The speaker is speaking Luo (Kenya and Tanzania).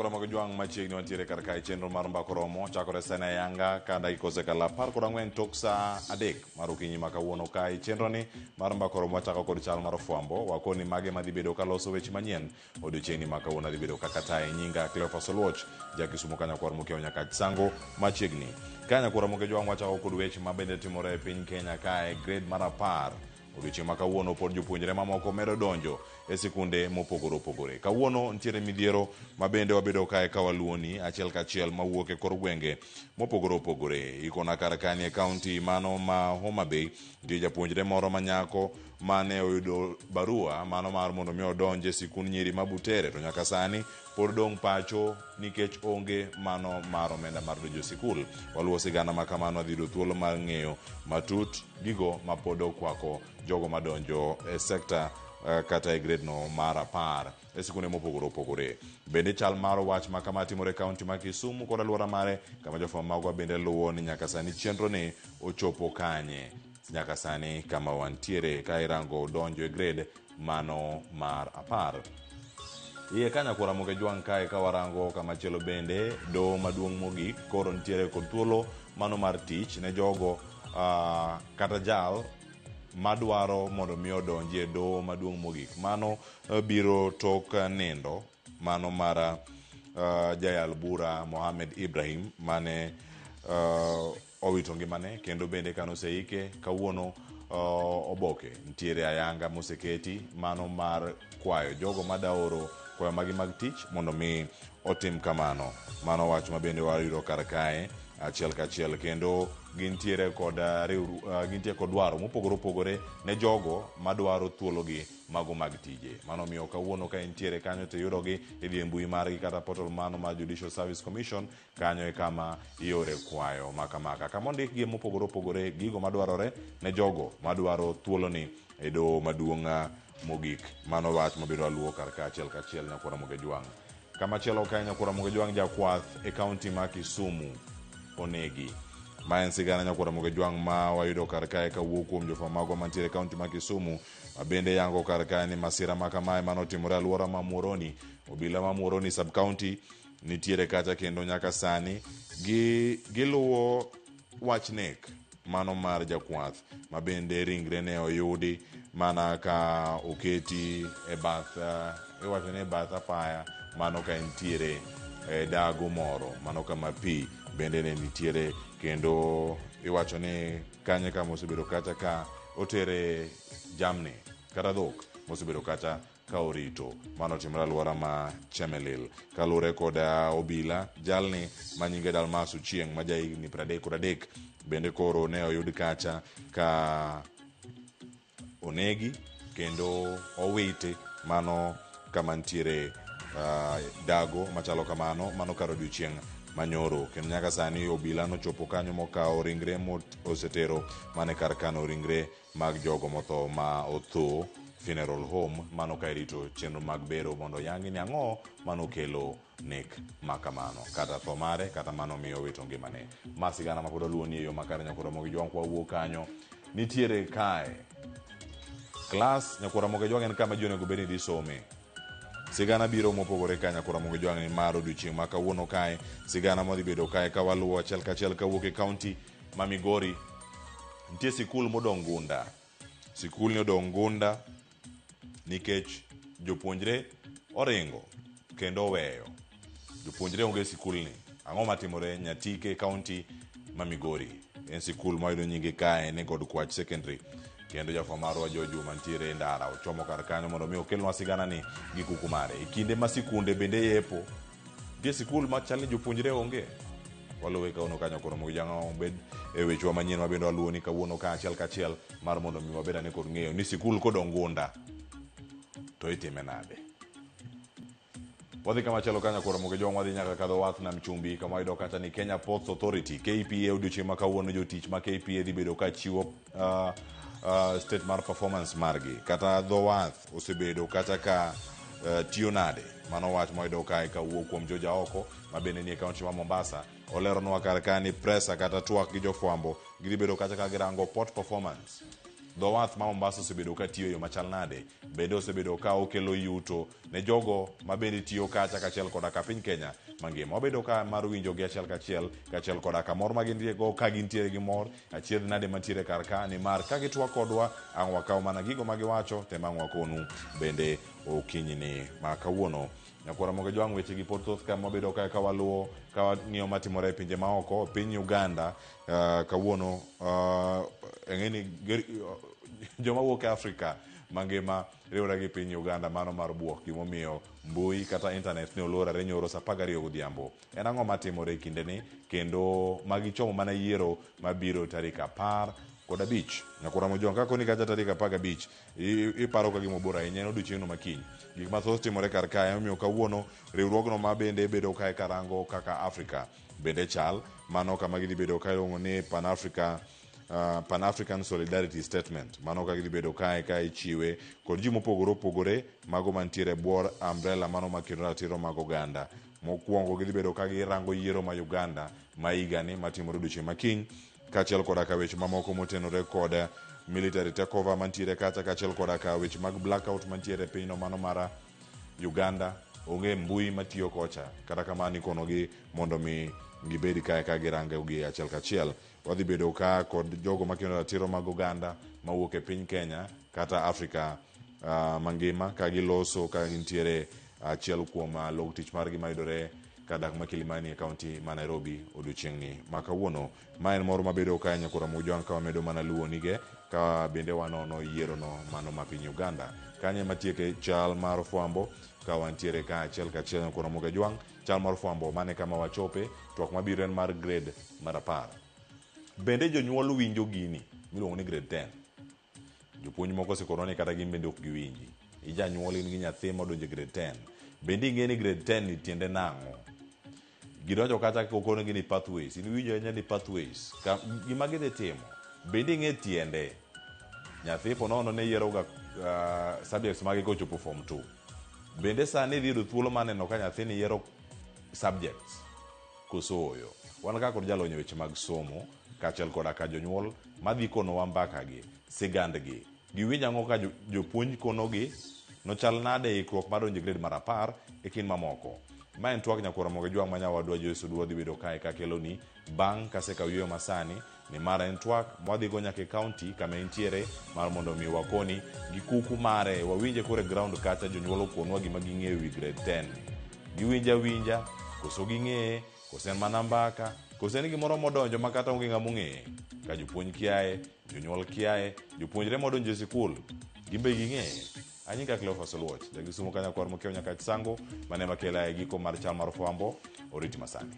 Nyakoro mag Jwang' machiegni wantiere kar kae chenro mar mbako romo chakore sani ayanga ka dakika osekalo 14 tok saa 3 mar okinyi ma kawuono kae chenro ni mar mbako romo wachako kod chal mar fwambo wakoni mage madhi bedo kaloso weche manyien odiochieng'ni ma kawuono adhi bedo kaka taye nyinga Cleophas Oluoch ja Kisumo ka nyakwar Mokiewo Nyakach Sango machiegni ka nyakwar Moke Jwang' wachako kod weche ma bende timore e piny Kenya kae grade mar 10 Odiochieng' ma kawuono pod jopuonjre mamoko medo donjo e sikunde mopogore opogore. Kawuono nitiere midhiero ma bende wabedo kae ka waluwoni achiel kachiel mawuok e kor gwenge mopogore opogore. Ikona kar kani e kaunti mano ma Homa Bay nitie japuonjre moro ma nyako mane oyudo barua mano mar mondo mi odonj e sikund nyiri ma Butere to nyaka sani pod dong' pacho nikech onge mano mar omenda mar donjo e sikul. Waluwo sigana ma kamano adhi yudo thuolo mar ng'eyo matut gigo ma pod okwako jogo madonjo e sekta kata e grade no mar 10 e sikunde mopogore opogore. Bende chal mar wach ma kama timore e kaunti ma Kisumu kod alwora mare kama jofwambo magwa bende luwo ni nyaka sani chenro ni ochopo kanye. Nyaka sani kama wantiere ka irango donjo e grade mano mar 10. Iye ka nyakwar Ramogi Jwang' kae ka warango kama chielo bende doho maduong' mogik koro nitiere kod thuolo mano mar tich ne jogo kata jal madwaro mondo mi odonji e doho maduong' mogik. Mano biro tok nindo mano mar jayal bura Mohamed Ibrahim mane owito ngimane kendo bende kane oseike kawuono oboke nitiere ayanga moseketi mano mar kwayo jogo madaoro kwayo magi mag tich mondo mi otim kamano. Mano wach ma bende wayudo kar kae achiel kachiel kendo gintiere kod gintie kod dwaro mopogore opogore ne jogo madwaro thuologi mago mag tije. Mano miyo kawuono ka intiere kanyo to iyudogi idhi e mbui margi kata portal mano mar Judicial Service Commission kanyo e kama iore kwayo ma kamaka. Kama ondikgie mopogore opogore gigo madwarore ne jogo madwaro thuoloni e doho maduong' mogik. Mano wach mabiro aluwo kar ka achiel kachiel nyakwar Ramogi Jwang'. Kamachielo kae nyakwar Ramogi Jwang' jakwath e kaunti ma Kisumu onegi. Ma en sigana nyakwar Ramogi Jwang' ma wayudo kar kae kawuok kuom jofwambo magwa mantiere e kaunti ma Kisumu ma bende yango kar kae ni masira ma kamae manotimore alwora ma Muhoroni, obila ma Muhoroni sub county nitiere kacha kendo nyaka sani giluwo wach nek mano mar jakwath ma bende ringre ne oyudi mana ka oketi e bath iwacho ni e bath apaya mano ka entiere e dago moro mano kama pi bende ne nitiere kendo iwacho ni kanyo kama osebedo kacha ka otere jamni kata dhok mosebedo kacha ka orito. Mano otimore alwora ma Chemelil. Kaluwore kod obila, jalni ma nyinge Dalmas Ochieng' ma jahigni 33 bende koro ne oyud kacha ka onegi kendo owiti mano kama nitiere dago machalo kamano mano kar odiochieng' manyoro kendo nyaka sani obila nochopo kanyo mokawo ringre mosetero mane kar kano ringre mag jogo motho ma otho funeral home mano ka irito chenro mag bero mondo oyangi ni ang'o manokelo nek ma kamano kata tho mare kata mano miyo owito ngimane. Ma sigana ma pod waluwo ni e yo makare nyakwar Ramogi Jwang' kwa wuok kanyo nitiere kae klas nyakwar Ramogi Jwang' en kama ji onego bed ni dhi some. Sigana biro mopogore ka nyakwar Ramogi Jwang' ni mar odiochieng' ma kawuono kae sigana modhi bedo kae ka waluwo achiel kachiel kawuok e kaunti ma Migori. Nitie sikul modong' gunda. Sikul ni odong' gunda nikech jopuonjre oringo kendo oweyo. Jopuonjre onge e sikulni. Ang'o matimore Nyatike kaunti ma Migori? En sikul ma wayudo nyinge kae ni God Kwach Secondary. Kendo jafwambo marwa Joe Juma nitiere e ndara ochomo kar kanyo mondo mi okelnwa sigana ni gi kuku mare. E kinde ma sikunde bende yepo, nitie sikul ma chal ni jopuonjre onge. Waluwe kawuono ka nyakwar Ramogi Jang'o obed e wechewa manyien ma bende waluwo ni kawuono ka achiel kachiel mar mondo mi wabed ane kod ng'eyo ni sikul kodong' gunda to itime nade. Wadhi kama chielo ka nyakwar Ramogi Jwang' wadhi nyaka kadho wath nam chumbi kama wayudo kacha ni Kenya Ports Authority KPA odiochieng' ma kawuono jotich ma KPA dhi bedo ka chiwo state mar performance margi kata dho wath osebedo kata ka tiyo nade. Mano wach mwayudo kae kawuok kuom Joja Oko ma bende nie kaunti ma Mombasa. Oleronwa kar ka ni presa kata twak gi jofwambo gidhi bedo kacha ka girango port performance. Dho wath ma Mombasa osebedo ka tiyo e yo machal nade? Bende osebedo ka okelo yuto ne jogo ma bende tiyo kacha kaachiel koda ka piny Kenya mangima. Wabedo ka mar winjogi achiel kachiel kaachiel koda ka mor ma gintie go ka gintiere gi mor, achiedh nade mantiere kar ka nimar ka gitwak kodwa ang' wakaw mana gigo ma giwacho tema ang' wakonu bende okinyini ma kawuono. Nyakwara Moge Jwang' weche gi pod thoth ka mwabedo kae ka waluwo ka wang'iyo matimore e pinje maoko piny Uganda kawuono ing'eni joma wuok e Afrika mangima riwore gi piny Uganda mano mar buok gimomiyo mbui kata internet ne olorore nyoro saa 12 godhiambo. En ang'o matimore e kindeni kendo magichomo mana yiero mabiro tarik 15? Nyakwara Mojwang' ka koni kacha tarik 15 iparo ka gima obor ahinya en odiochieng'no ma kiny. Gik mathoth timore kar kae emomiyo kawuono riwruogno ma bende bedo kae karango kaka Afrika bende chal mano kama gidhi bedo ka iluongo ni Pan Africa Pan African Solidarity Statement mano ka gidhi bedo kae ka ichiwe kod ji mopogore opogore mago mantiere e bwo umbrella mano makedo ratiro mag oganda. Mokwongo gidhi bedo ka girango yiero ma Uganda ma higani matimore odiochieng' ma kiny kaachiel koda ka weche mamoko motenore kod military takeover mantiere kacha kaachiel koda ka weche mag blackout mantiere e pinyno mano mar Uganda onge mbui matiyo kocha kata kamano ikonogi mondo mi gibed kae ka girango gi achiel kachiel. Wadhi bedo ka kod jogo makedo ratiro mag oganda mawuok e piny Kenya kata Afrika mangima ka giloso ka gintiere achiel kuom log tich margi mayudore kar dak ma Kilimani e kaunti ma Nairobi odiochieng'ni ma kawuono. Ma en moro mabedo kae Nyakwar Ramogi Jwang' ka wamedo mana luwonige ka bende wanono yierono mano ma piny Uganda. Kanyo ema tieke chal mar fwambo ka wantiere ka achiel kachiel Nyakwar Ramogi Jwang'. Chal mar fwambo mane kama wachope, twak mabiro en mar grade mar 10. Bende jonyuol winjo gini miluongo ni grade 10? Jopuonj moko osekonwa ni kata gin bende ok giwinji. Ijanyuol in gi nyathi modonjo e grade 10. Bende ing'e ni grade 10 ni tiende nang'o? Gidonjo kacha kokonegi ni pathways. In iwinjo ahinya ni pathways. Ka, gima gidhi timo. Bende ing'e tiende? Nyathi po nono ne yieroga subjects mage kochopo form 2. Bende sani idhi yudo thuolo mar neno ka nyathini yiero subjects koso ooyo. Wan ka kod jalony e weche mag somo kaachiel koda ka jonyuol madhi konowa mbaka gi, sigandgi. Giwinjo ang'o ka jopuonj konogi? Nochal nade e ikruok mar donjo e grade mar 10 e kind mamoko? Ma en twak Nyakwar Ramogi Jwang' ma nyawadwa Joyce Oduor dhi bedo kae kakeloni bang' kasekawo yueyo masani nimar en twak mwadhigo nyaka e kaunti kama entiere mar mondo mi wakoni gi kuku mare wawinje koro e ground kacha jonyuol okonwa gima ging'eyo ewi grade 10 ni. Giwinjo awinja koso ging'eye koso en mana mbaka koso en gimoro modonjo ma kata onge ng'ama ong'eye ka jopuonj kiaye jonyuol kiaye jopuonjre modonjo e sikul gin be ging'eye. Anyinga Cleophas Oluoch jagisumo ka nyakwar mokiewo nyaka Sango mane makela e giko mar chal mar fwambo oriti masani.